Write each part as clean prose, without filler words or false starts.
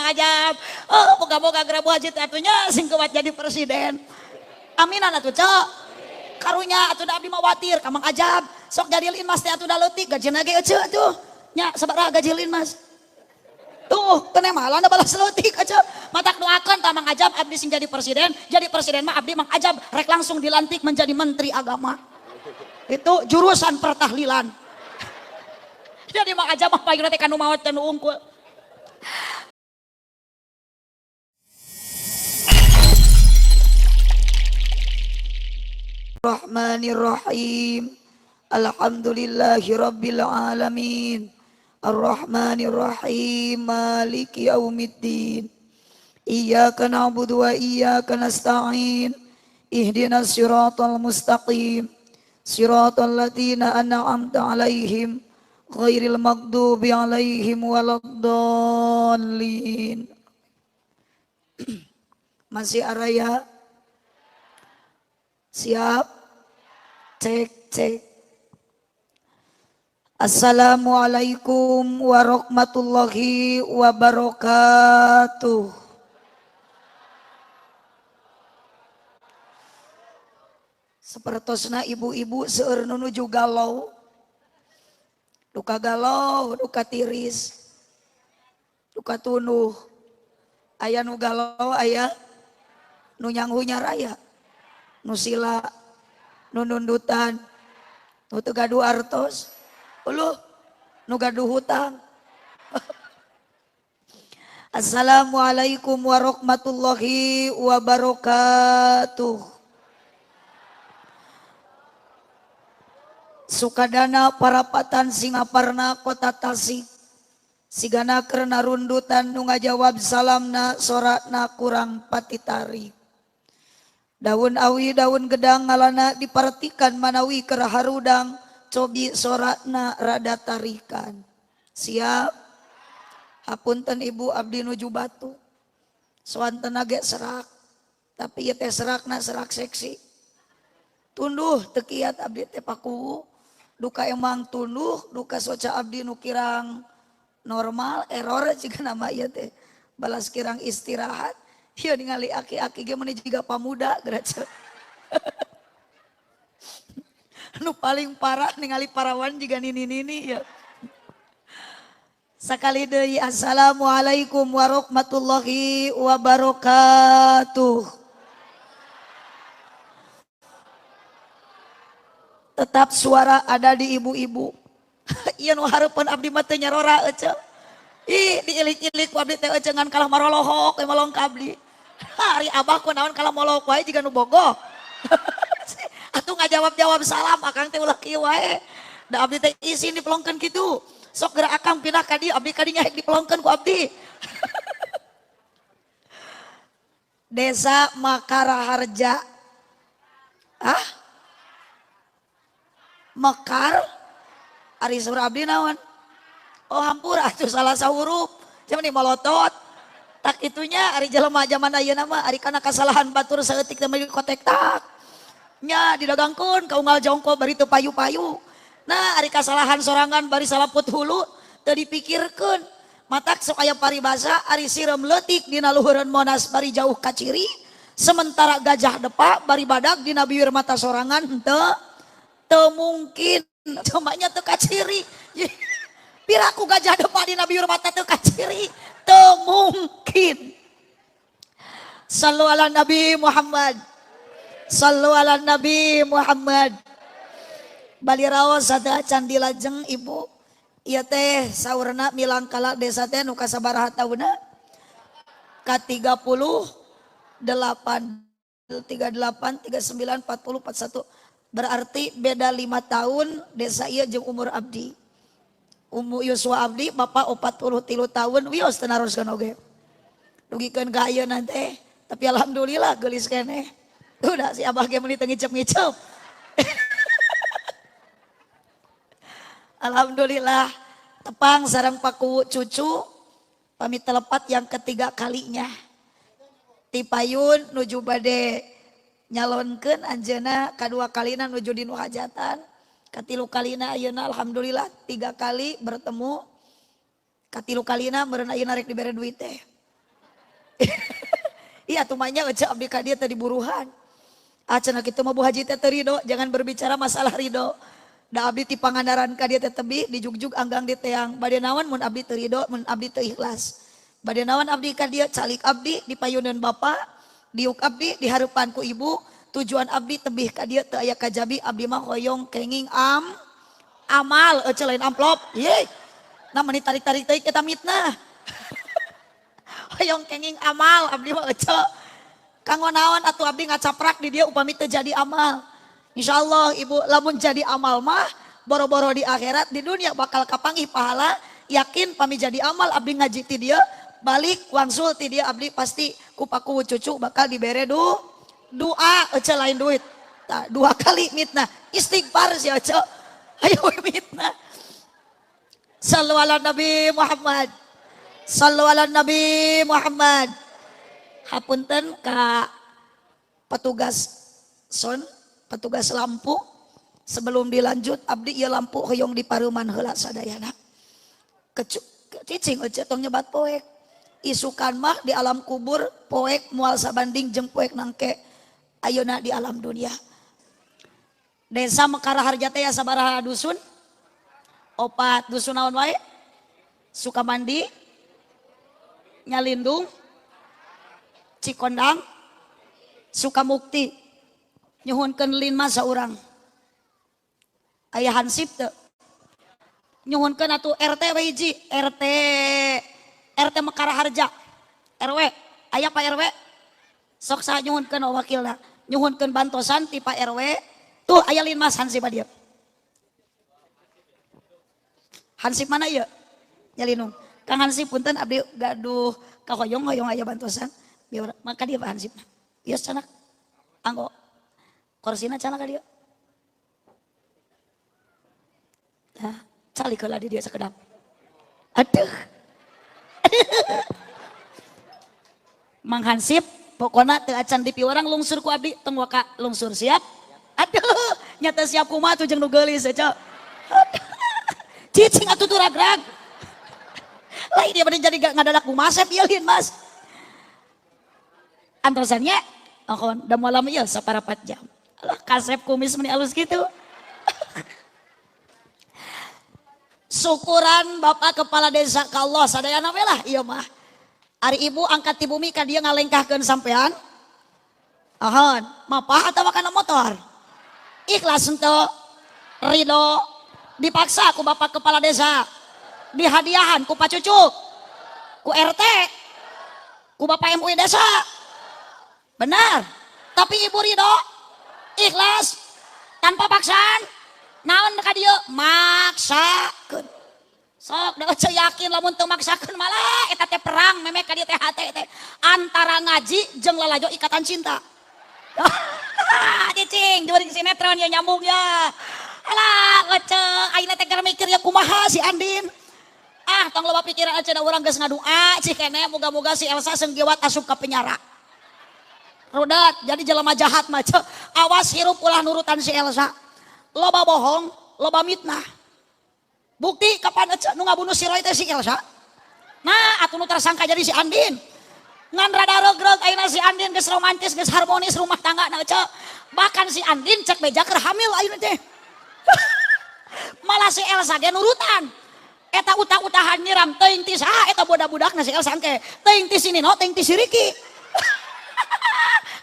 Mang Ajab. Oh, moga-moga geura Bu Haji teh atuh nya sing kuat jadi presiden. Aminan atuh cok. Karunya atuh da abdi mah watir ka Mang Ajab. Sok jadi linmas teh atuh da leutik gajina ge eceu atuh. Nya sabaraha gaji linmas? Tuh, kene malah balas leutik aja. Matak doakan ta Mang Ajab abdi sing jadi presiden mah abdi Mang Ajab rek langsung dilantik menjadi menteri agama. Itu jurusan pertahlilan. Jadi Mang Ajab mah payuna teh kanu maot teh nu unggul. Rahmanirrahim. Alhamdulillahi rabbil alamin. Ar-Rahmanir-Rahim, Maliki Yaumiddin. Iyyaka na'budu wa iyyaka nasta'in. Ihdinas siratal mustaqim. Siratal ladzina an'amta 'alaihim ghairil maghdubi 'alaihim waladdallin. Masih araya? Siap? Cek cek. Assalamualaikum warahmatullahi wabarakatuh. Sepertosna ibu-ibu seueur nu nuju galau. Duka galau, duka tiris, duka tunuh. Aya nu galau, aya nu nyanghunyar aya, nu sila, nu nundutan, nu teu gaduh artos. Uluh, nu gaduh hutang. Assalamualaikum warahmatullahi wabarakatuh. Sukadana parapatan Singaparna Kota Tasik. Sigana karena rundutan nu ngajawab salamna sorakna kurang patitarik. Daun awi daun gedang ngalana dipartikan manawi keur harudang. Cobi sorakna rada tarikan. Siap? Hapunten ibu abdi nuju batu. Soanten ge serak. Tapi ieu teh serakna serak seksi. Tunduh teu kiat abdi teh pakuwu. Duka emang tunduh, duka soca abdi nu kirang normal, error jiga nama ieu teh. Balas kirang istirahat. Ieu ningali aki-aki ge meuni jiga pamuda geura. Nu paling parah ningali parawan juga nini-nini ya. Sakali deui assalamualaikum warahmatullahi wabarakatuh. Tetap suara ada di ibu-ibu. Ieu nu hareupeun abdi mah teu nyarora eceu. Ih diilik-ilik ku abdi teh eceu ngan kalah marolohok molong ka abdi. Hari abah ku naon kalah molok wae jiga nu bogoh. Atuh ngajawab-jawab salam akang teh ulah kieu wae. Da abdi teh isin dipelongkeun kitu. Sok geura akang pindah ka dieu abdi ka dinya hek dipelongkeun ku abdi. Desa Makaraharja. Ah? Mekar? Ari saur abdi naon? Oh hampura atuh salah sahurup. Cuman nih molotot. Tak itunya ari jelema zaman ayeuna mah ari kana kasalahan batur saeutik teh kotek tak. Nya didagangkeun ka unggal jongko bari teu payu-payu. Nah ari kasalahan sorangan bari salaput hulu teu dipikirkeun. Matak sok aya paribasa ari sireum leutik dina luhureun Monas bari jauh ka ciri, sementara gajah depa bari badag dina bibir mata sorangan henteu teu mungkin. Cumanya teu kaciri. Piraku gajah depa dina bibir mata teu kaciri, teu mungkin. Sallu ala Nabi Muhammad. Sallu ala Nabi Muhammad. Bali raos satu acan dilajeng ibu. Ieu teh saurna milangkala desa teh nu kasabaraha taunna? Ka 38, 38, 39, 40, 41. Berarti beda 5 tahun desa ieu jeung umur abdi. Umur Yuswa abdi bapak 43 tahun wios teu naroskeun oge. Dugikeun ka ayeuna teh, tapi alhamdulillah geulis keneh. Udah si abah ge meuni teu ngicep-ngicep. Alhamdulillah tepang sareng paku cucu pamit telepat yang ketiga kalinya. Tipayun nuju bade nyalonkeun anjeunna kadua kalina nuju dinu hajatan, katilu kalina ayeuna alhamdulillah 3 kali bertemu, katilu kalina meureun ayeuna rek dibere duit teh. Iya tumanya ece abdi ka dieu teh diburuhan. Ah cenah kitu mah Bu Haji teh teu ridho, jangan berbicara masalah ridho. Da abdi ti Pangandaran ka dieu teh tebih dijugjug anggang di teang. Bade naon mun abdi teu ridho, mun abdi teu ikhlas. Bade naon abdi ka dieu calik abdi di payuneun bapa, diuk abdi di hareupan ku ibu, tujuan abdi tebih ka dieu teu aya kajabi abdi mah hoyong kenging amal ece lain amplop. Ye. Nah meni tarik-tarik teuing eta mitnah. Hoyong kenging amal abdi mah ece. Kanggo naon atuh abdi ngacaprak di dia upami teu jadi amal. Insyaallah ibu lamun jadi amal mah boro-boro di akhirat di dunia bakal kapanggih pahala. Yakin pami jadi amal abdi ngaji ti dia balik wangsul ti dia abdi pasti kupaku cucu bakal dibere doa ece lain duit. Tah, dua kali mitnah istighfar si ece. Ayo mitnah. Sallu ala Nabi Muhammad. Sallu ala Nabi Muhammad. Hapunten ka petugas son, petugas lampu, sebelum dilanjut abdi ieu lampu hoyong dipareuman heula sadayana. Cicing ece tong nyebat poek. Isukan mah di alam kubur poek moal sabanding jeung poek nangke ayeuna di alam dunia. Desa Mekaraharja teh sabaraha dusun? 4 dusun naon wae? Sukamandi, Nyalindung, Cikondang, Sukamukti. Nyuhunkeun lin mah saurang. Aya hansip teu? Nyuhunkeun atuh RT we hiji, RT RT Mekaraharja. RW, aya Pak RW? Sok saha nyuhunkeun wakilna. Nyuhunkeun bantosan ti Pak RW. Tuh aya linmas hansip dia. Hansip mana ieu? Nyalinung. Kang Hansip punten abdi gaduh kahoyong-hoyong aya bantosan. Biar maka dia Pak Hansip. Ieu canak. Anggo. Korsina canak ka dieu. Tah, calik heula di dieu sakedap. Aduh. Mang Hansip pokona teu acan di piwarang lungsur ku abdi tong waka lungsur siap. Aduh, nyata siap kumaha tuh jeung nu geulis ece. Cicing atuh tuh rag-rag. Lain dia bade jadi ngadadak kumasep ieu lin Mas. Antosannya akon da moal lama ieu saparapat jam. Alah kasep kumis meni alus kitu. Syukuran Bapak Kepala Desa ka Allah sadayana we lah ieu mah. Ari ibu angkat ti bumi ka dieu ngalengkahkeun sampean. Ahon, mapah atawa kana motor? Ikhlas henteu? Ridho? Dipaksa ku Bapak Kepala Desa, dihadiahan ku Pak Cucu, ku RT, ku Bapak MUI Desa. Benar. Tapi ibu ridho, ikhlas, tanpa paksaan. Naon ka dieu? Maksakeun. Sok da ece yakin lamun teu maksakeun malah eta teh perang memek ka dieu teh hate teh antara ngaji jeung lalajo ikatan cinta. Cicing juring sinetron ya nyambung ya. Alah ece ayeuna teh keur mikir ya kumaha si Andin. Ah tong loba pikiran ece da urang geus ngadua cih keneh moga-moga si Elsa senggiwat asup ka penjara. Rudat jadi jelema jahat mah ce. Awas hirup ulah nurutan si Elsa. Loba bohong, loba mitnah. Bukti kapan ece nu ngabunuh si Roy teh si Elsa? Nah atuh nu tersangka jadi si Andin. Ngan rada regreg ayeuna si Andin geus romantis, geus harmonis rumah tangga na ece. Bahkan si Andin cek beja keur hamil ayeuna teh. Malah si Elsa ge nurutan. Eta utah-utahan nyiram teuing ti saha eta budak-budakna si Elsa engke. Teuing ti si Nino, teuing ti si Riki.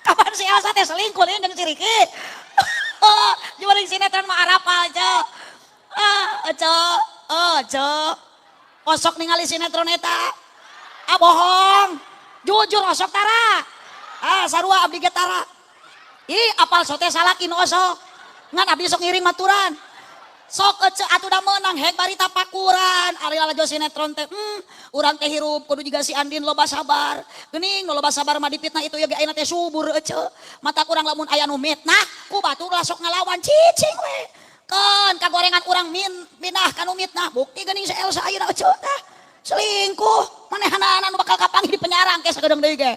Kapan si Elsa teh selingkuh jeung si Riki? Jualan sinetron mah arapal ce. Ah, ce, oh ce. Osok ningali sinetron eta. Ah bohong. Jujur osok tara. Ah sarua abdi ge tara. Ih apal sote salaki nu osok. Ngan abdi sok ngiring maturan. Sok ece atuh da meunang hek bari tapakuran. Ari lalajo sinetron teh, urang teh hirup kudu jiga si Andin loba sabar. Geuning nu loba sabar mah dipitnah itu ya ge ayeuna teh subur ece. Mata kurang lamun aya nu mitnah ku batur lah sok ngalawan cicing we. Keun kagorengan urang minah kanu mitnah bukti geuning si Elsa ayeuna ece tah. Selingkuh manehanana nu bakal kapanggih di penjara engke sagedeung deui ge.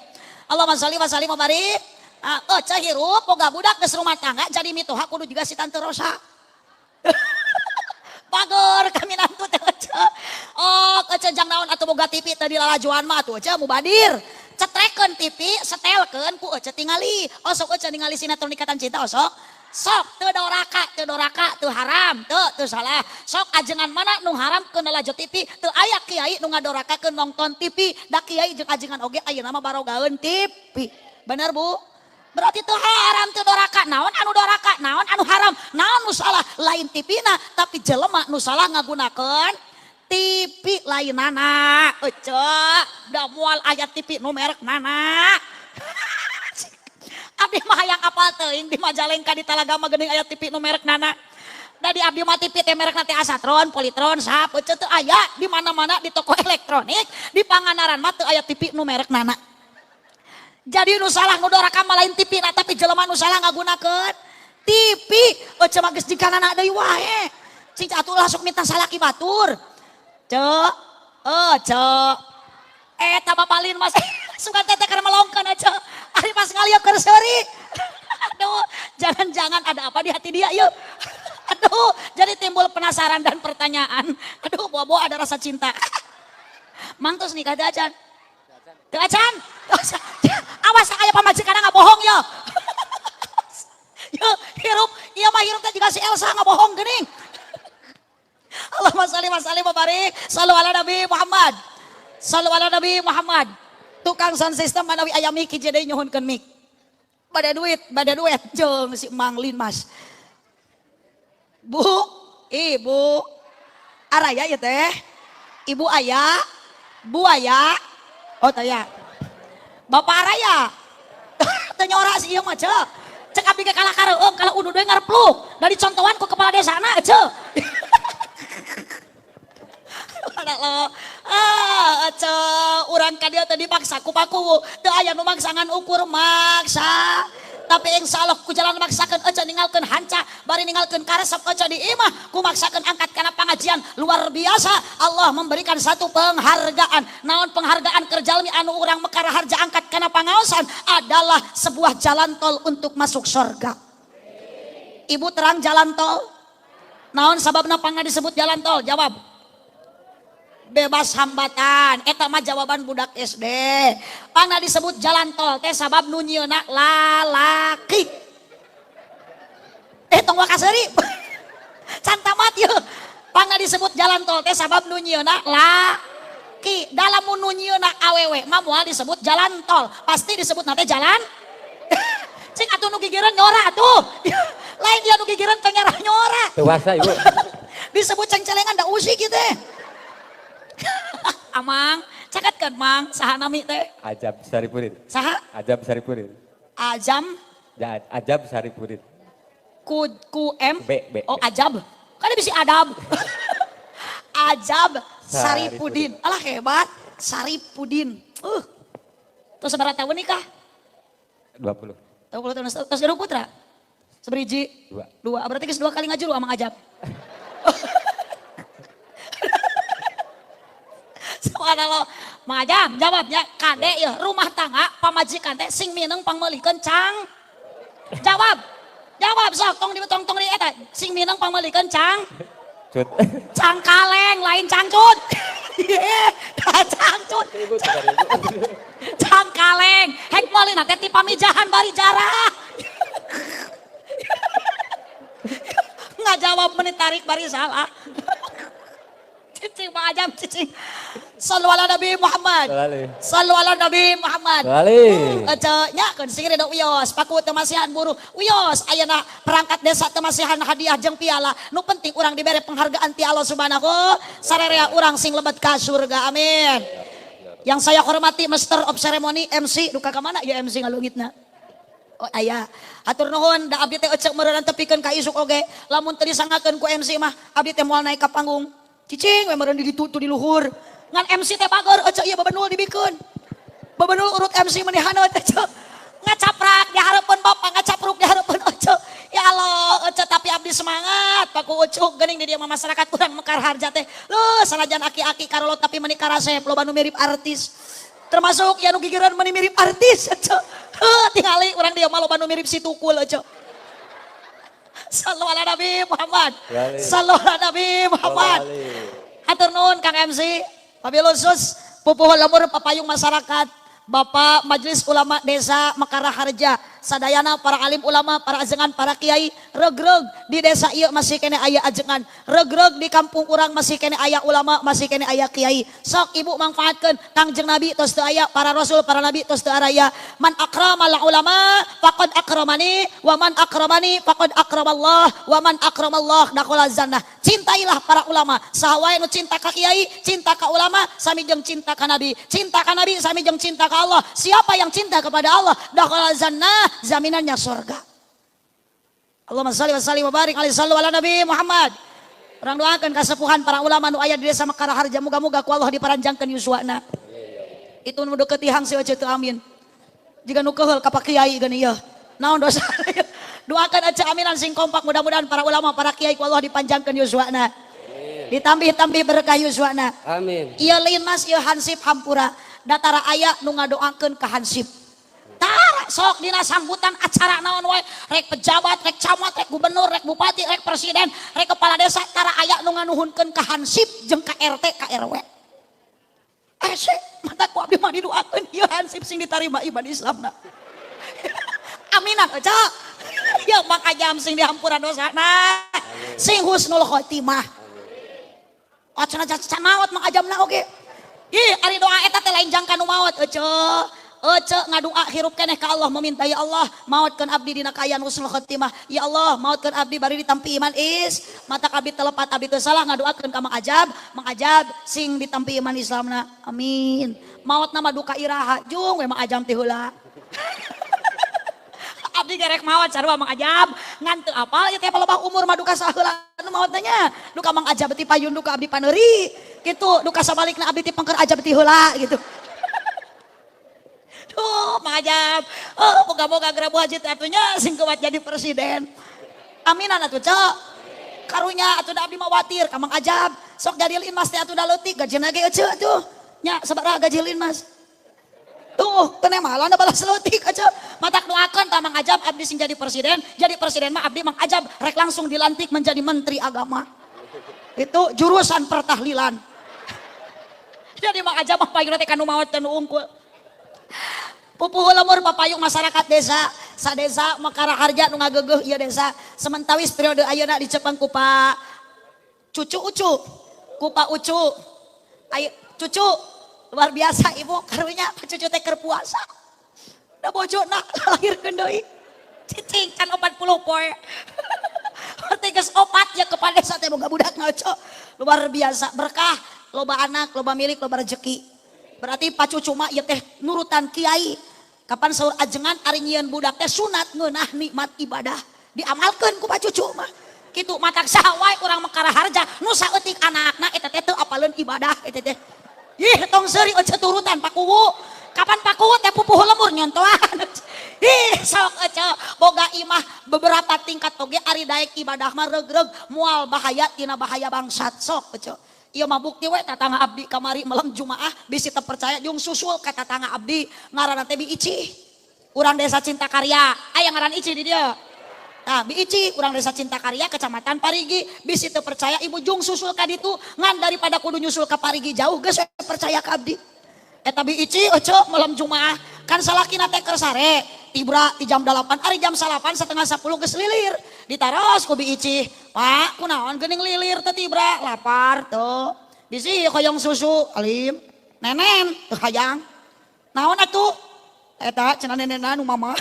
Allahumma shalli wa sallim wa barik. Ah, ece hirup boga budak geus rumah tangga jadi mitoha kudu juga si Tante Rosa. Bager kami nantu teh ece. Oh, ece jang naon atuh boga TV teh dilalajuan mah atuh ece mubadir. Cetrek Poekeun TV, setelkeun ku ece tingali. Osok ece ningali sinetron Ikatan Cinta osok. Sok teu doraka, teu doraka, teu haram, teu teu salah. Sok ajengan mana nu haram keun lalajo TV, teu aya kiai nu ngadorakakeun nonton TV, da kiai jeung ajengan oge ayeuna mah barogaeun TV. Bener Bu? Berarti teu haram, teu doraka. Naon anu doraka, naon anu haram, naon nu salah, lain TV-na, tapi jelema nu salah ngagunakeun TV lain nana. Ece, da moal aya TV nu merek nana. Abdi mah hayang apal teuing di Majalengka di Talaga mah geuning aya TV nu merek nana. Da di abdi mah TV teh merekna teh Asatron, Polytron, Sap, ece teu aya di mana-mana di toko elektronik, di Pangandaran mah teu aya TV nu merek nana. Jadi nu salah nu doraka mah lain TV na, tapi jelema nu salah ngagunakeun TV. Ece mah geus jika nana deui wae. Cing atuh lah sok minta salaki batur. Cek, eh cek. Eta bapalin mas, suka teteh keur melongkeun aja. Ari pas ngalieu keur seuri. Aduh, jangan-jangan ada apa di hati dia yuk. Aduh, jadi timbul penasaran dan pertanyaan. Aduh, bobo ada rasa cinta. Mang terus nikah teu acan? Teu acan? Awas aya pamajikan nggak bohong yo. Yo, hirup, iya mah hirup teh juga si Elsa nggak bohong geuning. Allahumma sholli wa sallim wa barik. Sallu ala Nabi Muhammad. Sallu ala Nabi Muhammad. Tukang sound system manawi aya mic hiji deui nyuhunkeun mic. Bade duit jeung si Mang Linmas. Bu, Ibu, araya ya teh. Ibu aya, Bu aya. Oh taya. Bapak araya. Teu nyora si ieu mah cek. Cek abdi ge kalah kareueung kalah udud we ngarepluk. Dari contohan ku kepala desana cek. Lo, ah, ce, urang ka dieu teh dipaksa ku paku, teu aya nu maksa ngan ukur maksa. Tapi insya Allah ku jalan maksakeun ece ninggalkeun hanca, bari ninggalkeun karesep ece di imah, ku maksakeun angkat kana pangajian luar biasa. Allah memberikan satu penghargaan. Naon penghargaan keur jalmi anu urang Mekar Harja angkat kana pangaosan adalah sebuah jalan tol untuk masuk surga. Ibu terang jalan tol? Naon sababna pangna disebut jalan tol? Jawab. Bebas hambatan. Eta mah jawaban budak SD. Pangna disebut jalan tol teh sabab nu nyieunna lalaki. Eh tong wakaseuri. Can tamat yeuh. Pangna disebut jalan tol teh sabab nu nyieunna laki. Dalam nu nyieunna awewe mah moal disebut jalan tol. Pasti disebut nate jalan. Cing atuh nu gigireun nyora atuh. Lain dia nu gigireun pengerah nyora. Dewasa ibu. Disebut cengcelengan da usik kieu teh. Amang, caket kan Mang, saha nami teh? Ajab Saripudin. Saha? Ajab Saripudin. Ajam Ya, Ajab Saripudin. Ku ku M B, B. Oh, Ajab. Kan bisa adab. Ajab Saripudin. Alah hebat, Saripudin. Terus seberapa tahun nikah? 20. 20 tahun. Terus gaduh putra? Seberiji? Dua. Dua. Berarti geus dua kali ngajuru amang Ajab. Subhanallah. Mang Ajab jawabnya kade ya rumah tangga pamajikan teh sing mineng pangmeulikeun cang. Jawab. Jawab sok tong di tong tong di eta sing mineng pangmeulikeun cang. Cut. Cangkaleng lain cangcut. Cangcut. Cangkaleng. Hek meuli teh ti pamijahan bari jarah. Nggak jawab menit tarik bari salah. Cicing Pak Ajam cicing. Sallu ala Nabi Muhammad. Sallu ala Nabi Muhammad. Ece nya keun sing reda wios paku teu masihan buruh. Wios ayeuna perangkat desa teu masihan hadiah jeung piala. Nu penting urang dibere penghargaan ti Allah Subhanahu sararea urang sing lebet ka surga. Amin. Yang saya hormati Master of Ceremony MC duka ka mana ya MC ngalungitna. Oh aya, hatur nuhun da abdi teh ecek meureunana tepikeun ka isuk oge. Lamun teu disangakeun ku MC mah abdi teh moal naik ka panggung. Cicing we meureun di ditu tu di luhur. Ngan MC teh bager ecek ieu babenul dibikeun. Babenul urut MC meni haneut ecek. Ngacaprak di hareupeun bapak, ngacapruk di hareupeun ecek. Ya Allah, ecek tapi abdi semangat paku ucuk geuning di dieu mah masyarakat urang Mekar Harja teh. Leuh sanajan aki-aki karolot tapi meni karasep loba nu mirip artis. Termasuk ya nu gigireun meni mirip artis ecek. Heuh tingali urang dieu mah loba nu mirip si Tukul ecek. Sallu ala Nabi Muhammad. Sallu ala Nabi Muhammad. Hatur nuhun Kang MC. Wabil khusus pupuh lemur papayung masyarakat. Bapak Majelis Ulama Desa Mekaraharja, sadayana para alim ulama, para ajengan, para kiai, regreg di desa ieu masih keneh aya ajengan, regreg di kampung urang masih keneh aya ulama, masih keneh aya kiai. Sok ibu manfaatkeun. Kangjeng Nabi tos teu aya, para rasul, para nabi tos teu araya. Man akramal ulama faqad akramani, wa man akramani faqad akramallah, wa man akramallah dakhala jannah. Cintailah para ulama. Saha wae nu cinta ka kiai, cinta ka ulama, sami jeung cinta ka nabi. Cinta ka nabi sami jeung cinta ka Allah. Siapa yang cinta kepada Allah, dakhala jannah, jaminannya surga. Allahumma shalli wa sallim wa barik alaihi, sallu ala Nabi Muhammad. Urang doakan kasepuhan para ulama nu aya di desa Mekaraharja, moga-moga ku Allah diparanjangkeun yuswana. Itu nu deukeut tihang si teu amin. Jiga nu keheul ka Pak Kiai geuning ieu. Naon dosa? Doakan aja aminan sing kompak, mudah-mudahan para ulama, para kiai ku Allah dipanjangkeun yuswana. Ditambih-tambih berkah yuswana. Amin. Ieu linmas, ieu hansip hampura. Datara aya nu ngadoakeun ka hansip. Tara sok dina sambutan acara naon wae, rek pejabat, rek camat, rek gubernur, rek bupati, rek presiden, rek kepala desa, tara aya nu nganuhunkeun ka hansip jeung ka RT, ka RW. Ese mata ku abdi mah didoakeun ieu hansip sing ditarima iman Islamna. Aminan aja. Ya Mang Ajam sing dihampura dosana. Sing husnul khotimah. Oh, cenah can maot Mang Ajamna oge. Ih, ari doa eta teh lain jangka nu maot ece. Ece ngadua hirup keneh ka Allah, meminta, "Ya Allah, maotkeun abdi dina kaayaan husnul khotimah. Ya Allah, maotkeun abdi bari ditampi iman is." Mata abdi telepat, abdi teu salah ngadoakeun ka Mang Ajab. Mang Ajab sing ditampi iman Islamna. Amin. Maot nama duka iraha jung we Mang Ajam ti heula. Abdi gerek maot sarua Mang Ajab, ngan teu apal ieu teh palebah umur mah duka saheula nu maotna nya. Duka Mang Ajab ti payun, duka abdi paneuri gitu, duka sabalikna abdi ti pengker Ajab ti heula gitu. Duh, Mang Ajab. Oh, moga-moga Grabu Haji teh atunya sing kuat jadi presiden. Aminan atuh, Cok. Karunya atuh da abdi mah watir ka Mang Ajab. Sok jadi linmas teh atuh da leutik gajina ge eceu atuh. Nya sabaraha gaji linmas? Tuh, kene malah balas leutik aja. Matak doakan ta Mang Ajab abdi sing jadi presiden, jadi presiden mah abdi Mang Ajab rek langsung dilantik menjadi menteri agama. Itu jurusan pertahlilan. Jadi Mang Ajab mah payung teh kanu maot teh nu unggul. Pupuhu lemur papayung masyarakat desa, sadesa Mekaraharja nu ngagegeuh ieu desa. Sementawis periode ayeuna dicepeng ku Pak Cucu Ucu, ku Pak Ucu. Ayo Cucu, luar biasa ibu karunya Pak Cucu teh keur puasa. Da bojona lahirkeun deui. Cicing kan 40 poe. Berarti geus opat ya kepada desa teh boga budak ngaco. Luar biasa berkah, loba anak, loba milik, loba rezeki. Berarti Pak Cucu mah ieu teh nurutan kiai. Kapan saur ajengan ari nyieun budak teh sunat ngeunah nikmat ibadah. Diamalkeun ku Pak Cucu mah. Kitu matak saha wae urang Mekaraharja nu saeutik anakna eta teh teu apaleun ibadah eta teh. Ih, tong seuri ece turutan Pak Kuwu. Kapan Pak Kuwu teh pupuhu lemur nyontohan. Ih, sok ece boga imah beberapa tingkat oge ari daek ibadah mah regreg moal bahaya tina bahaya bangsat sok ece. Ieu mah bukti we tatangga abdi kamari meleng Jumaah, bisi teu percaya jeung susul ka tatangga abdi, ngaranna teh Bi Ici. Urang desa Cinta Karya. Aya ngaran Ici di dieu. Nah, Bi Ici urang desa Cinta Karya, Kecamatan Parigi, bisi teu percaya ibu jung susul ka ditu, ngan daripada kudu nyusul ka Parigi jauh geus we percaya ka abdi. Eta Bi Ici ece malam Jumaah kan salakina teh keur sare tibra di jam 8, ari jam 9 9.30 geus lilir, ditaros ku Bi Ici, "Pak, kunaon geuning lilir teh tibra?" "Lapar tuh." "Bisi hoyong susu alim nenen teu hayang." "Naon atuh eta?" Cenah nenena nu mama.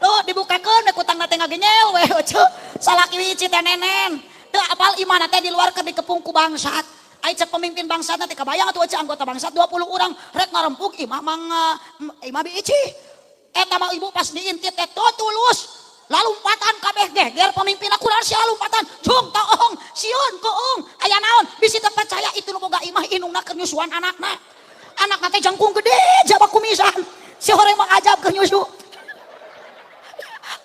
Tuh dibukakeun we kutangna teh ngagenyel we ece. Salaki Bi Ici teh nenen teu apal imahna teh di luar keur dikepung ku bangsat. Ai cek pemimpin bangsat teh kabayang atuh ece, anggota bangsat 20 orang rek ngarempuk imah mang imah Bi Ici. Eta mah ibu pas diintit teh tulus lalumpatan kabeh, geger pemimpin aku sia lompatan jung toong sieun keung aya naon. Bisi teu percaya, itu nu boga imah indungna keur nyusuan anakna, anakna teh jangkung gede jaba kumisan, si horeng Mang Ajab keur nyusu,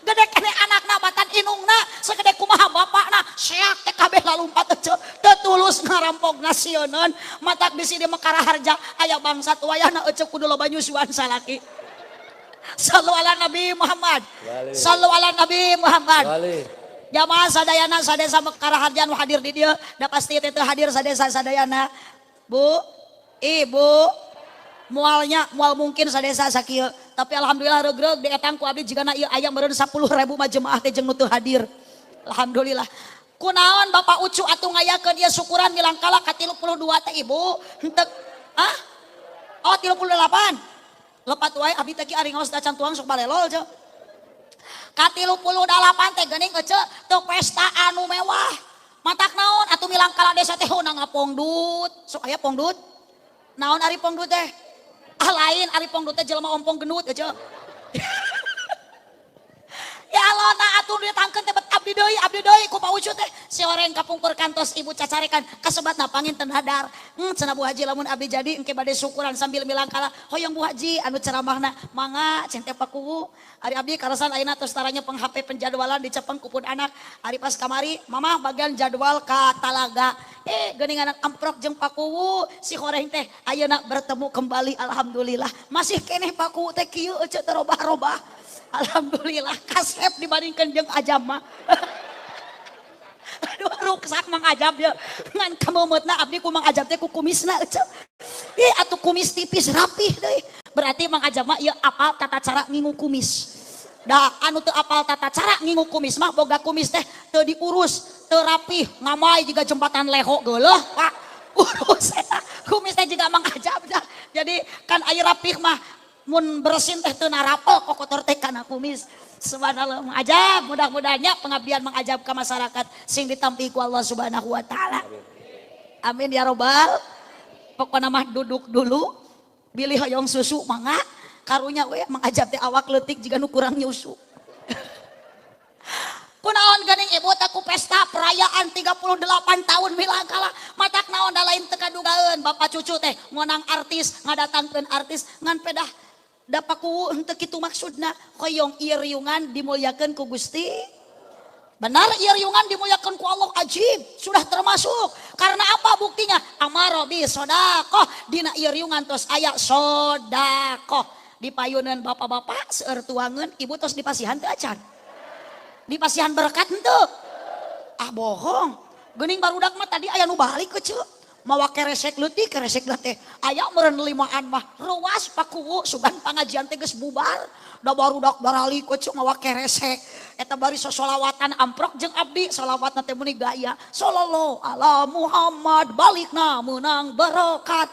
gede kene anakna batan indungna segede kumaha bapakna, seak teh kabeh lalumpat teu teu tulus ngarampokna sieuneun. Matak bisi di Mekaraharja aya bangsat wayahna ece kudu loba nyusuan salaki. Sallu ala Nabi Muhammad. Sallu ala Nabi Muhammad. Wali. Jamaah sadayana sadesa Mekaraharja nu hadir di dieu, da pasti teh teu hadir sadesa sadayana. Bu, Ibu. Moalnya moal mungkin sadesa sakieu. Tapi alhamdulillah regreg dietang ku abdi jigana ieu aya meureun 10.000 mah jemaah teh jeung nu teu hadir. Alhamdulillah. Kunaon Bapak Ucu atuh ngayakeun ieu syukuran milangkala ka 32 teh Ibu? Henteu ah? Oh 38. Lepat wae abdi teh ki ari ngaos dacan tuang sok balelol ceu. Ka 38 teh geuning ece teu pesta anu mewah. Matak naon atuh milangkala desa teh hunang ngapongdut. Sok aya pongdut? Naon ari pongdut teh? Ah lain ari pongdut teh jelema ompong gendut ece. Ya Allah nah atuh ditangkeun teh abdi deui ku Pak Ucu teh. Si oreng kapungkur kantos ibu cacarekan kasebatna panginten hadar. Cenah Bu Haji lamun abdi jadi engke bade syukuran sambil milangkala hoyong Bu Haji anu ceramahna mangga cen teh Pakuwu. Ari abdi karasan ayeuna tos taranya peng HP penjadwalan dicepeng ku pun anak. Ari pas kamari mamah bagian jadwal ka Talaga. Geuningan amprok jeung Pakuwu si horeng teh ayeuna bertemu kembali alhamdulillah. Masih keneh Pakuwu teh kieu ece teh robah-robah. Alhamdulillah kasep dibandingkan jeung Ajab mah. Aduh ruksak Mang Ajab ya. Ngan kamemeutna abdi ku Mang Ajab teh ku kumisna ece. Ih atuh kumis tipis rapih deui. Berarti Mang Ajab mah ieu apal tata cara ngingu kumis. Da anu teu apal tata cara ngingu kumis mah boga kumis teh teu diurus, teu rapih, ngamai jiga jembatan leho geuleuh Pak. Urus eta kumis teh jiga Mang Ajab dah. Jadi kan aya rapih mah mun bersin teh teu narapel kokotor teh kana kumis. Subhanallah Mang Ajab, mudah-mudahannya pengabdian Mang Ajab ka masyarakat sing ditampi ku Allah Subhanahu wa taala. Amin ya robbal. Pokona mah duduk dulu, bilih hoyong susu mangga, karunya we Mang Ajab teh awak leutik jiga nu kurang nyusu. Kunaon geuning ibu teh ku pesta perayaan 38 tahun milangkala matak naon da lain teu kadugaeun bapak cucu teh ngonang artis ngadatangkeun artis ngan pedah da Pakuwu henteu kitu maksudna hoyong ieu riungan dimuliakeun ku Gusti. Benar ieu riungan dimuliakeun ku Allah ajib sudah termasuk. Karena apa buktinya? Amaro bi sedekah dina ieu riungan tos aya sedekah. Dipayuneun bapak-bapak seueur tuangeun ibu tos dipasihan teu acan. Dipasihan berkat henteu? Ah bohong. Geuning barudak mah tadi aya nu balik ke ceu. Mawa keresek leutik keresek teh aya meureun limaan mah ruas Pakuwu sugan pangajian teh geus bubar da barudak baralik we ceu mawa keresek eta bari sosolawatan amprok jeung abdi solawatna teh meuni gaya sallallahu ala Muhammad balikna meunang berkat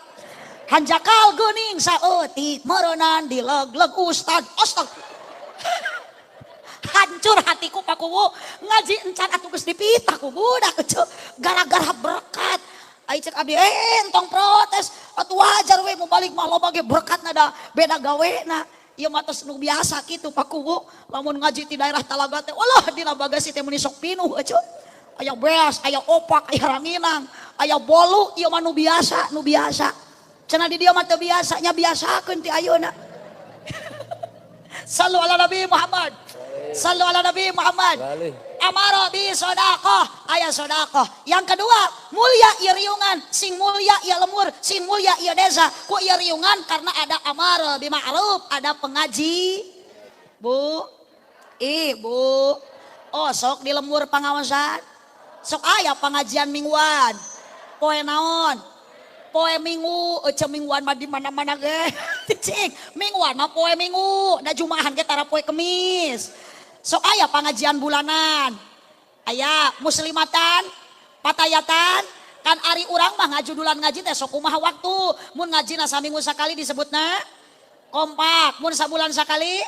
hanjakal geuning saeutik meureunan dileg-leg ustad astag hancur hatiku Pakuwu ngaji encan atuh geus dipitah ku budak ceu gara-gara berkat. Ai cek abdi entong protes atuh wajar we mau balik mah loba ge berkatna da beda gawena. Ieu mah tos nu biasa kitu Pakuwu lamun ngaji di daerah Talaga teh walah dina bagasi teh meuni sok pinuh ece. Aya beas, aya opak, aya ranginang, aya bolu ieu mah nu biasa, nu biasa. Cenah di dieu mah teu biasa nya biasakeun ti ayeuna. Sallu ala Nabi Muhammad. Sallu ala Nabi Muhammad. Amaro bi sedekah, aya sedekah. Yang kedua, mulia ieu riungan, sing mulia ieu lemur, sing mulia ieu desa. Ku ieu riungan karena ada amaro bi ma'ruf, ada pengaji. Bu, ibu, oh sok di lemur pangawasan. Sok aya pengajian mingguan. Poe naon? Poe minggu, ece mingguan mah di mana-mana ge. Cing, mingguan mah poe minggu, da jumahan ge tara poe kemis. Sok aya pengajian bulanan. Aya muslimatan, patayatan, kan ari urang mah ngajudulan ngaji teh sok kumaha waktu. Mun ngajina saminggu sakali disebutna kompak, mun sabulan sakali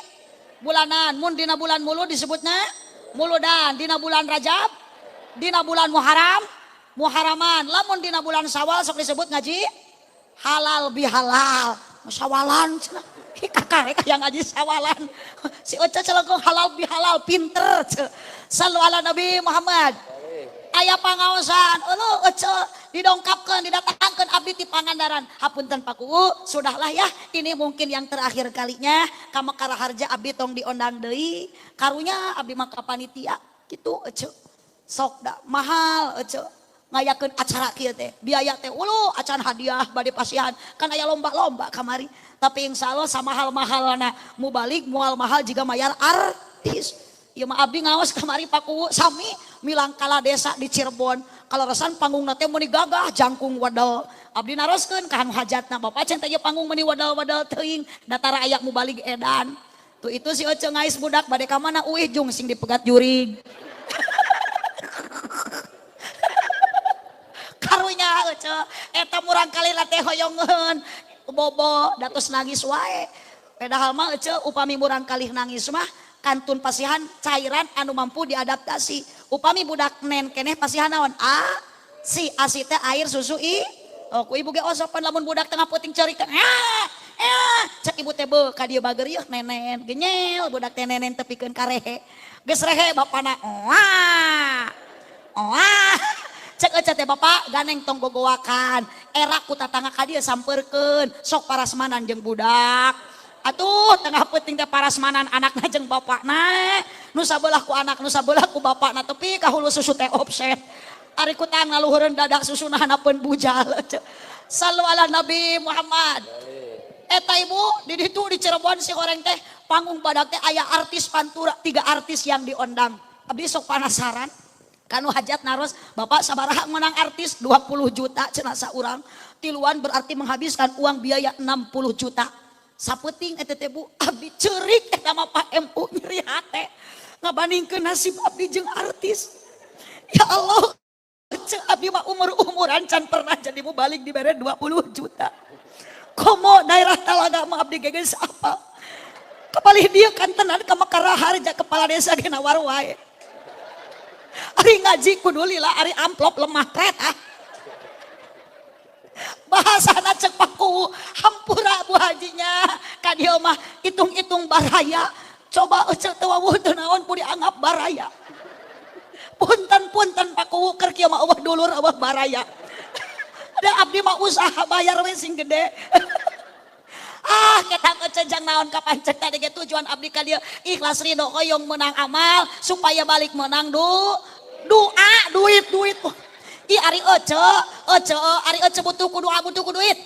bulanan, mun dina bulan mulu disebutna muludan, dina bulan Rajab, dina bulan Muharram, Muharraman. Lamun dina bulan Syawal sok disebut ngaji halal bihalal. Syawalan cenah. Kakak yang ngaji syawalan. Si Ocha celengkong halal bihalal pinter. Sallu ala Nabi Muhammad. Aya pangaosan, uluh Ocha didongkapkeun, didatangkeun abdi ti Pangandaran. Hapunten Pakuwu, sudahlah ya. Ini mungkin yang terakhir kalinya ka Mekar Harja abdi tong diondang deui. Karunya abdi mah ka panitia kitu Ocha. Sok da mahal Ocha. Ngayakeun acara kieu teh, biaya teh uluh acan hadiah bade pasihan kan aya lomba-lomba kamari. Tapi insya Allah sama hal mahalna mubalik mual mahal jika mayar artis. Ieu mah abdi ngaos kamari Pakuwu sami milang kala desa di Cirebon. Kaleresan panggungna teh meuni gagah jangkung wadal. Abdi naroskeun ka anu hajatna, bapak cenah teh panggung meuni wadal-wadal teuing datara aya mubalig edan. Tuh itu si Ece ngais budak bade ka mana uih jung sing dipegat jurig. Karunya Ece eta murang kali teh hoyongeun bobo datos nangis wae. Padahal mah Ece upami murang kali nangis mah kantun pasihan cairan anu mampu diadaptasi. Upami budak nen keneh pasihan naon? A si asi teh air susu i. Oh ku ibu ge osopan lamun budak tengah peuting ceurik teh. Cek ibu teh beuh ka dieu bager yeuh nenen genyel budak teh nenen tepikeun ka rehe. Geus rehe bapana oa. Oa. Cek Ece teh bapak ganeng tong gogowakan. Era ku tatangga ka dieu sampeurkeun sok parasmanan jeung budak. Atuh tengah peuting teh parasmanan anakna jeung bapakna. Nu sabelah ku anak, nu sabelah ku bapakna tepi ka hulu susu teh offset. Ari ku tang ngaluhureun dada susuna hanapeun bujal. Sallu ala Nabi Muhammad. Eta ibu di ditu di Cirebon si goreng teh panggung badak teh aya artis pantura, 3 artis yang diondang. Abdi sok penasaran. Kanu hajat naros, bapak sabaraha menang artis 20 juta cenah saurang. Tiluan berarti menghabiskan uang biaya 60 juta. Sapeuting eta teh bu, abdi ceurik eta mah Pak MU nyeri hate. Ngabandingkeun nasib abdi jeung artis. Ya Allah, ceu abdi mah umur-umuran can pernah jadi mubalig dibere 20 juta. Komo daerah Talaga mah abdi ge geus apa. Kapalih dieu kan tenan ka Mekar Harja kepala desa ge nawar wae. Ari ngaji kudu lila, ari amplop lemah pret ah. Bahasana cek Paku, hampura bu hajinya, ka dieu mah hitung-hitung baraya. Coba ece teu wawuh teu naon pun dianggap baraya. Punten-punten Paku keur kieu mah eueuh dulur eueuh baraya. Da abdi mah usaha bayar we sing gede. Ah, ketang ece jang naon kapancet tadi ge tujuan abdi ka dieu ikhlas ridho hoyong menang amal supaya balik menang doa duit duit. Ih ari ece, ece ari ece butuh ku doa butuh ku duit.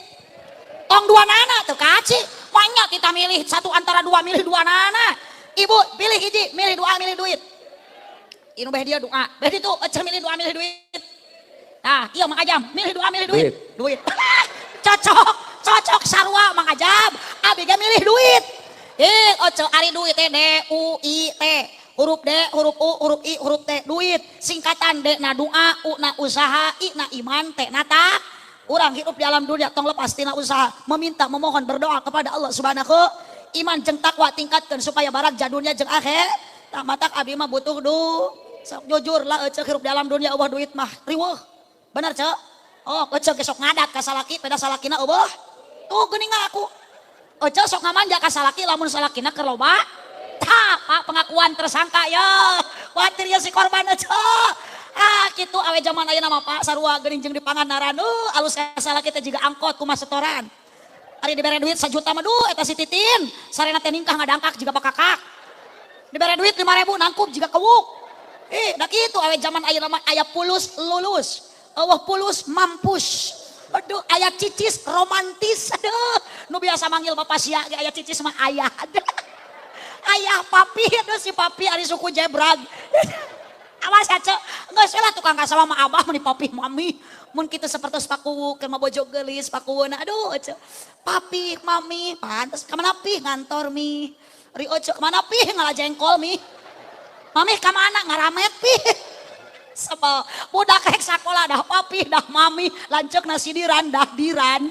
Tong dua nana teu kaci. Banyak kita milih satu antara dua milih dua nana. Ibu pilih hiji, milih doa milih duit. Inu beh dia doa, beh ditu ece milih doa milih duit. Nah, iya Mang Ajam, milih doa milih duit. Duit. Cocok. Cocok sarua Mang Ajam, abi ge milih duit. Ih, oce ari duit teh D U I T. Huruf D, huruf U, huruf I, huruf T, duit. Singkatan D na doa, U na usaha, I na iman, T na tak. Urang hidup di alam dunia tong lepas tina usaha, meminta, memohon, berdoa kepada Allah Subhanahu. Iman jeung takwa tingkatkeun supaya barak dunia jeung akhir. Tak matak abi mah butuh du. Sok jujur lah ece hirup di alam dunia eueuh duit mah riweuh. Bener cek? Oh, ece ge sok ngadat ka salaki, peda salakina eueuh. Tuh geuning aku. Ece sok ngamanja ka salaki lamun salakina keur loba. Tah, Pak pengakuan tersangka ya. Kuatir ya si korban ece. Ah, kitu awe zaman ayeuna mah Pak sarua geuning jeung di Pangandaran. Alus ka salaki teh jiga angkot kumaha setoran. Ari dibere duit 1 juta mah duh eta si Titin. Sarena teh ningkah ngadangkak jiga bakakak. Dibere duit 5.000 nangkup jiga kewuk. Ih, da kitu awe zaman ayeuna mah aya pulus lulus. Eueuh pulus mampus. Aduh, aya cicis romantis. Aduh, nu biasa manggil bapak sia ge aya cicis mah ayah. Aduh. Ayah papi, aduh si papi ari suku jebrag. Awas ya cek, geus lah tukang kasawah mah abah meni papi mami. Mun kitu sapertos Pakuwu keur mah bojo geulis Pakuwuna. Aduh cek. Papi, mami, pantes ka mana pi ngantor mi. Ri oce ka mana pi ngala jengkol mi. Mami ka mana ngaramet pi. Sebel budak rek sakola dah papi dah mami lanceuk nasi diran dah diran.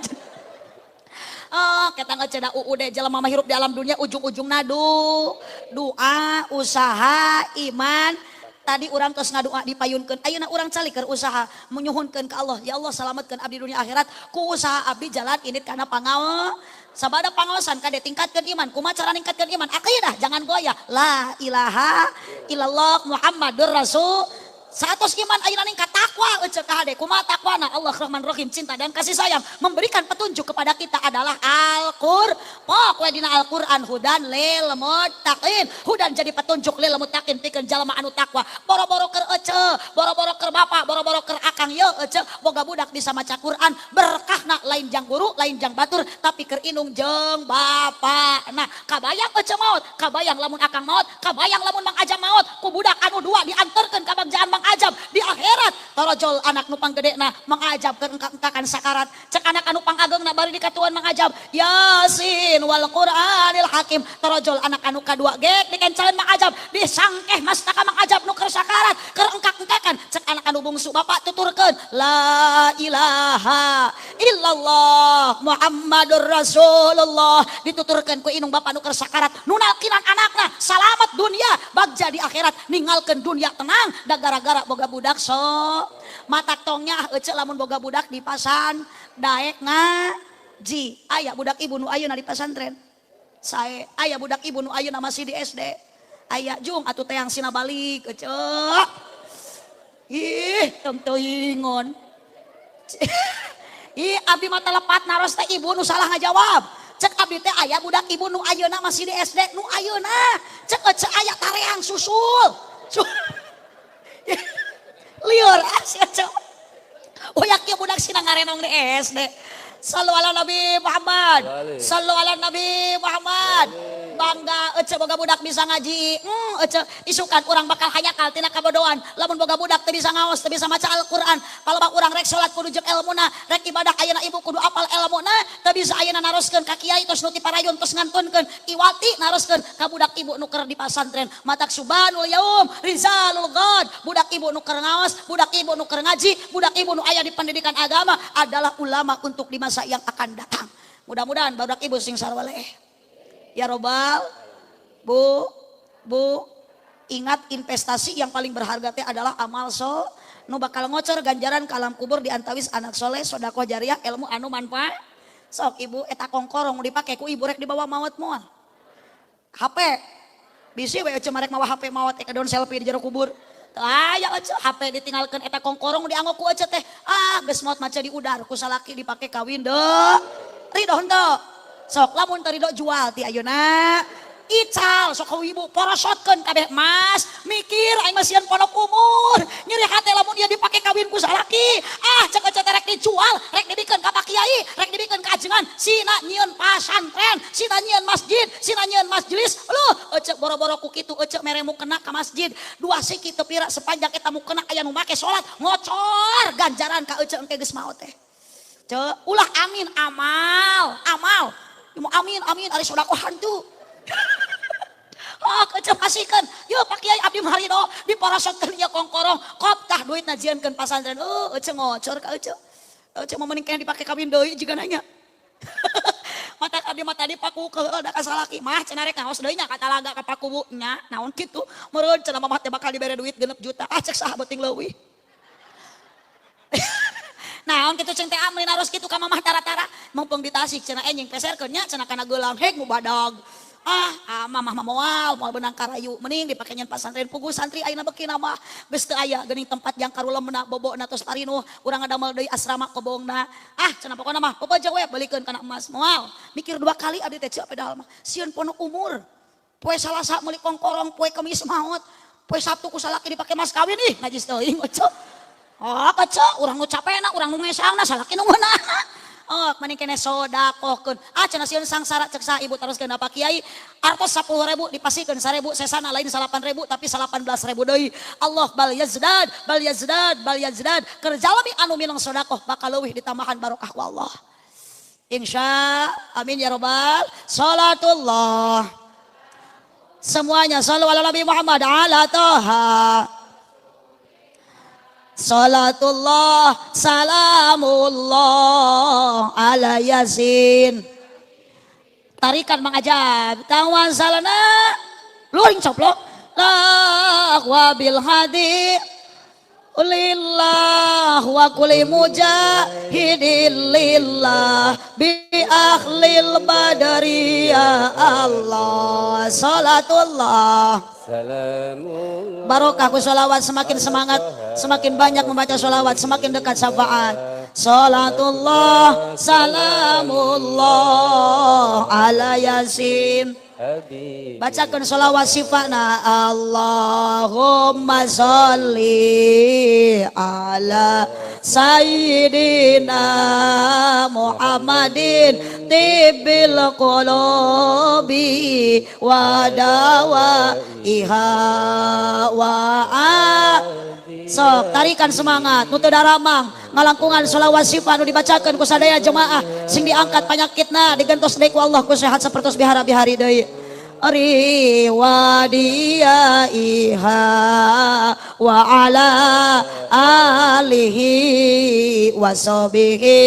Oh, kita nggak ceda UUD jelema mah hirup di alam dunia ujung-ujung nadu doa usaha iman. Tadi urang tos ngadoa dipayunkeun, ayeuna urang calik keur usaha menyuhunkeun ka Allah, ya Allah selamatkeun abdi dunia akhirat ku usaha abdi jalan ini kana pangaos. Sabada pangaosan kade tingkatkeun iman, kumaha cara ningkatkeun iman? Akidah jangan goyah. La ilaha illallah Muhammadur Rasul. Saatos iman ayeuna ningkat takwa ece ka hade. Kumaha takwana? Allah Rahman Rahim, cinta dan kasih sayang memberikan petunjuk kepada kita adalah Al-Qur. Pokoknya dina Al-Qur'an hudan lil muttaqin. Hudan jadi petunjuk lil muttaqin pikeun jalma anu takwa. Boro-boro keur ece, boro-boro keur bapak, boro-boro keur akang ye ece, boga budak bisa maca Quran, berkahna lain jang guru, lain jang batur, tapi keur indung jeung bapak. Nah, kabayang ece maot, kabayang lamun akang maot, kabayang lamun Mang Ajam maot, ku budak anu dua diantarkeun ka bagjaan Mang Ajab di akhirat. Torojol anak nu panggedena Mang Ajab keur engka-engkakan sakarat. Cek anak anu pangageungna bari dikatuan Mang Ajab, Yasin wal Qur'anil Hakim. Torojol anak anu kadua gek dikencalan Mang Ajab, disangkeh mastaka Mang Ajab nu keur sakarat, keur engkak-engkakan. Cek anak anu bungsu, bapak tuturkeun la ilaha illallah Muhammadur Rasulullah, dituturkeun ku indung bapak nu keur sakarat, nu nalkinan anakna salamat dunia bagja di akhirat, ninggalkeun dunia tenang da gara-gara boga budak. So matak tongnya ece lamun boga budak di pasan daek ngaji. Aya budak ibu nu ayeuna di pesantren sae, aya budak ibu nu ayeuna masih di SD, aya jung atuh teang sina balik ece. Ih, teuingon. Ih, abdi mah lepat naros teh ibu nu salah ngajawab. Cek abdi teh aya budak ibu nu ayeuna masih di SD, nu ayeuna. Cek ece aya tareang susul. Liur sia ece. Uyak ieu budak sina ngarenong di SD. Sallu ala Nabi Muhammad. Sallu ala Nabi Muhammad. Bangga ece boga budak bisa ngaji. Ece isukan urang bakal hayakal tina kabodohan. Lamun boga budak teu bisa ngaos, teu bisa maca Al-Qur'an. Kalau urang rek salat kudu jeung elmuna, rek ibadah ayeuna ibu kudu apal elmuna, teu bisa ayeuna naroskeun ka kiai tos nu ti parayun tos ngantunkeun, iwati naroskeun ka budak ibu nu keur di pasantren. Matak subhanul yaum, rizalul ghad. Budak ibu nu keur ngaos, budak ibu nu keur ngaji, budak ibu nu aya di pendidikan agama adalah ulama untuk di masa yang akan datang. Mudah-mudahan budak ibu sing sarwaleh. Ya robbal, Bu, Bu, ingat, investasi yang paling berharga teh adalah amal so. Nu bakal ngocor ganjaran ke alam kubur di antawis anak soleh, sodakoh jariah, ilmu anu manfaat. Sok ibu eta kongkorong dipake ku ibu rek dibawa maut moal? HP bisi we ece marek mawa HP maot eka don selfie di jero kubur. Teu aya ece HP ditinggalkeun, eta kongkorong dianggo ku ece teh. Ah, geus maot maca diudar ku salaki dipake kawin deh. Ridho henteu? Sok lamun teu ridho, jual ti ayeuna. Ical sok ibu porosotkeun kabeh emas, mikir aing mah sieun pondok umur, nyeri hate lamun ieu dipake kawin ku salaki. Ah, cek ece teh rek dijual, rek dibikeun ka Pak Kiai, rek dibikeun ka ajengan, sina nyieun pasantren, sina nyieun masjid, sina nyieun majelis. Loh, ece boro-boro ku kitu ece mere mukena ka masjid dua siki teu pira, sepanjang eta mukena aya nu make salat, ngocor ganjaran ka ece engke geus maot teh. Cek ulah amin amal amal. Mau amin amin ari sodakoh hantu. Oh, ece pasikeun. Yeuh Pak Kiai, abdi mah ridho diporosotkeun ieu kongkorong. Kop tah duitna jieunkeun pasantren. Oh, ece ngocor ka ece. Ece mau mending dipake kawin deui jiga nanya. Mata abdi mah tadi paku ke da ka salaki mah cenah rek ngaos deui nya ka talaga ka paku nya naon kitu. Meureun cenah mamah teh bakal dibere duit 6 juta. Ah, cek saha beuting leuwih. Naon kitu ceng teh amrin harus kitu ka mamah tara-tara. Mumpung di Tasik cenah enjing peserkeun nya cenah kana geulang hek mu badag. Ah, ah mamah mah moal, moal beunang karayu. Mending dipake nyen pasantren, puguh santri ayeuna beuki nama geus teu aya geuning tempat yang karulemna, bobona tos parinuh, urang ngadamel deui asrama kobongna. Ah, cenah pokona mah popojo we beulikeun kana emas moal. Mikir dua kali abdi teh ceuk pedal mah. Sieun pondok umur. Poe Salasa meuli kongkorong, poe Kemis maot. Poe Sabtu ku salaki dipake mas kawin, ih najis teuing ece. Oh, ece, urang nu capena, urang nu ngesangna, salaki nu ngeunahna. Oh, mending kene sodakohkeun. Ah, cenah sieun sangsara, cek saha ibu teruskeun Pak Kiai. Artos 10.000 dipasikeun 1.000, sesana lain 8.000 tapi 18.000 deui. Allah bal yazdad, bal yazdad, bal yazdad. Keur jalmi anu minang sodakoh bakal leuwih ditambahan barokah ku Allah. Insya amin ya robbal. Salatullah. Semuanya sallu ala Nabi Muhammad ala Toha. Salatullah salamullah ala Yasin. Tarikan Mang Ajab. Tawasalna luring coplok. La wa bil hadi lillah wa kulli mujahidin lillah bi akhlil badri ya Allah. Salatullah. Salamullah. Barokah ku sholawat, semakin semangat, semakin banyak membaca sholawat, semakin dekat syafaat. Salatullah, salamullah ala Yasin. Habib. Bacakan sholawat sifatna. Allahumma sholli ala Sayyidina Muhammadin tibbil qulubi wa dawaiha wa sok tarikan semangat nu teu daramang ngalangkungan sholawat sifat nu dibacakeun ku sadaya jemaah, sing diangkat panyakitna, digentos deui ku Allah ku sehat sapertos bihara-bihari deui. Riwadiyaiha wa ala alihi wa sahbihi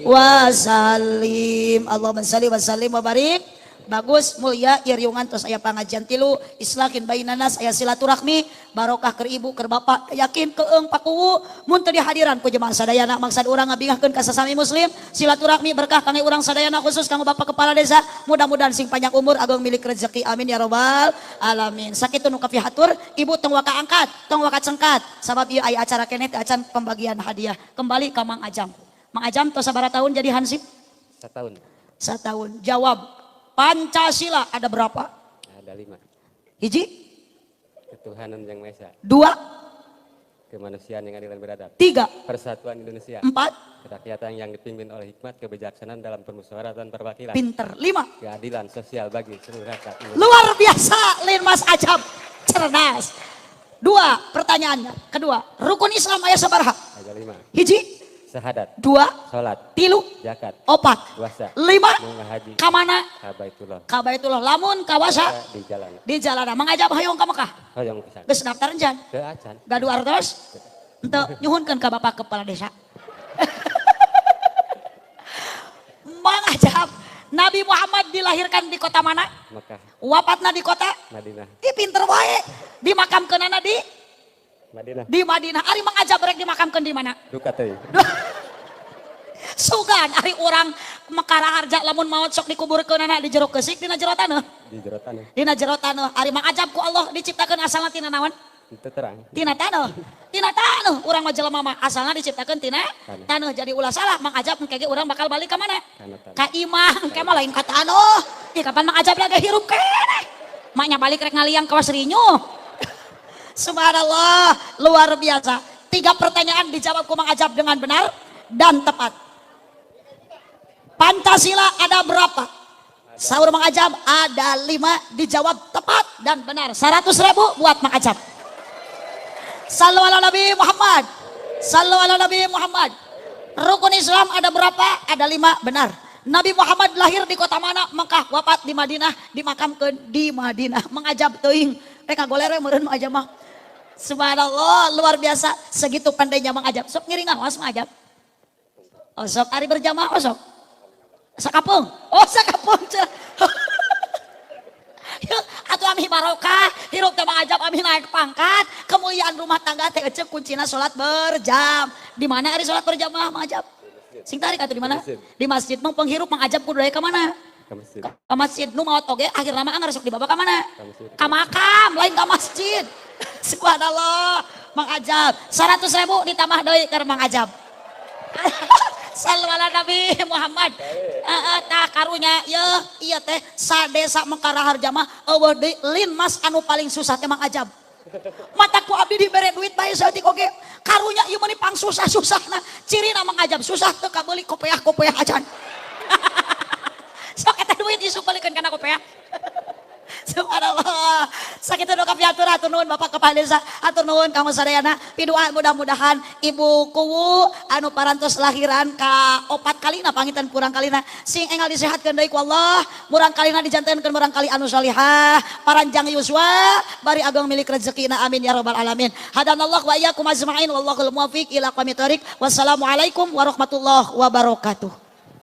wa salim. Allahumma salli wa sallim wa barik. Bagus, mulia iriungan. Tos aya pangajian tilu, islahin bainanas, aya silaturahmi, barokah keur ibu, keur bapak. Yakin keeng pakuwu mun teu dihadiran ku jemaah sadayana. Maksad urang ngabingahkeun ka sasami muslim, silaturahmi, berkah kangge urang sadayana, khusus kanggo bapak kepala desa, mudah-mudahan sing panjang umur, ageng milik rezeki, amin ya robbal alamin. Sakitu nu kapihatur. Ibu tong waka angkat, tong waka cengkat, sabab ieu aya acara keneh teh acan pembagian hadiah. Kembali ka Mang Ajam. Mang Ajam tos sabaraha tahun jadi hansip? Setahun. Setahun. Jawab, Pancasila ada berapa? Ada 5. Hiji. Ketuhanan yang Maha Esa. Dua. Kemanusiaan yang adil dan beradab. Tiga. Persatuan Indonesia. Empat. Kerakyatan yang dipimpin oleh hikmat kebijaksanaan dalam permusyawaratan perwakilan. Pinter. Lima. Keadilan sosial bagi seluruh rakyat Indonesia. Luar biasa, Linmas Ajam. Cerdas. Dua pertanyaannya. Kedua, rukun Islam aya sabaraha? Ada 5. Hiji. Syahadat. Dua. Salat. Tilu. Zakat. Opat. Puasa. Lima. Munggah haji. Kamana? Ka Baitullah. Ka Baitullah. Lamun kawasa? Di jalan. Di jalan. Mang Ajam hoyong ka Mekah? Hoyong pisan. Geus daftar encan? Teu acan. Gaduh artos? Henteu, nyuhunkeun ka bapak kepala desa. Mang Ajam, Nabi Muhammad dilahirkan di kota mana? Mekah. Wafatna di kota? Madinah. Ih, pinter wae. Dimakamkeunana di? Madinah. Di Madinah. Ari Mang Ajam rek dimakamkeun di mana? Duka teuing. Sugan ari urang Mekara harja lamun maot sok dikuburkeunana di jero keusik, dina jero taneuh? Di jero taneuh. Dina jero taneuh. Ari Mang Ajam ku Allah diciptakeun asalna tina naon? Teu terang. Tina taneuh. Tina taneuh urang mah jelema mah asalna diciptakeun tina Taneuh. Taneuh. Jadi ulah salah Mang Ajam, engke ge urang bakal balik ka mana? Kana taneuh. Ka imah, engke mah lain ka taneuh. Ih, kapan Mang Ajam lagi hirup keneh? Maknya balik rek ngaliang kawas rinyuh. Subhanallah, luar biasa. Tiga pertanyaan dijawab ku Mang Ajam dengan benar dan tepat. Pancasila ada berapa? Saur Mang Ajam ada 5, dijawab tepat dan benar. 100 ribu buat Mang Ajam. Sallu ala Nabi Muhammad. Sallu ala Nabi Muhammad. Rukun Islam ada berapa? Ada 5, benar. Nabi Muhammad lahir di kota mana? Mekah, wafat di Madinah, dimakamkan di Madinah. Mang Ajam teuing. Rek ngagoler we meureun Mang Ajam mah. Subhanallah, luar biasa. Segitu pandainya Mang Ajam. Sok ngiring ngawas Mang Ajam. Oh, sok ari berjamaah, oh sok. Sakapeung. Oh, sakapeung. Ya, atuh amih barokah, hirup teh Mang Ajam amih naik pangkat, kemuliaan rumah tangga teh ecek kuncina salat berjam. Di mana ari salat berjamaah, Mang Ajam? Sing tarik atuh, di mana? Masjid. Di masjid. Mong penghirup Mang Ajam kudu ka mana? Ke masjid. Ka masjid. Nu maot oge akhirna mah anggar sok dibawa ka mana? Ka masjid. Ka makam, lain ka masjid. Subhanallah, Mang Ajam. 100 ribu ditambah deui ka Mang Ajam. Sallu ala Nabi Muhammad. Heeh, tah karunya yeuh ieu teh sadesa Mekara Harja mah euweuh deui linmas anu paling susah teh Mang Ajam. Mata ku abdi dibere duit bae saeutik oge. Karunya ieu mah pang susah-susahna. Cirina Mang Ajam susah teu kabeuli kopeah-kopeah acan. Sok eta duit isuk balikeun kana kopeah. Subhanallah. Sakitu nu kapihatur, hatur nuhun Bapak Kepala Desa, hatur nuhun kanggo sadayana. Pidua mudah-mudahan Ibu Kuwu anu parantos lahiran ka opat kalina panginten kurang kalina sing enggal disehatkeun deui ku Allah, murang kalina dijantenkeun murang kali anu salihah, paranjang yuswa, bari ageng milik rezekina, amin ya rabbal alamin. Hadanallah wa iyyakum ajmain, wallahul muwaffiq ila aqwamit thoriq. Wassalamualaikum warahmatullahi wabarakatuh.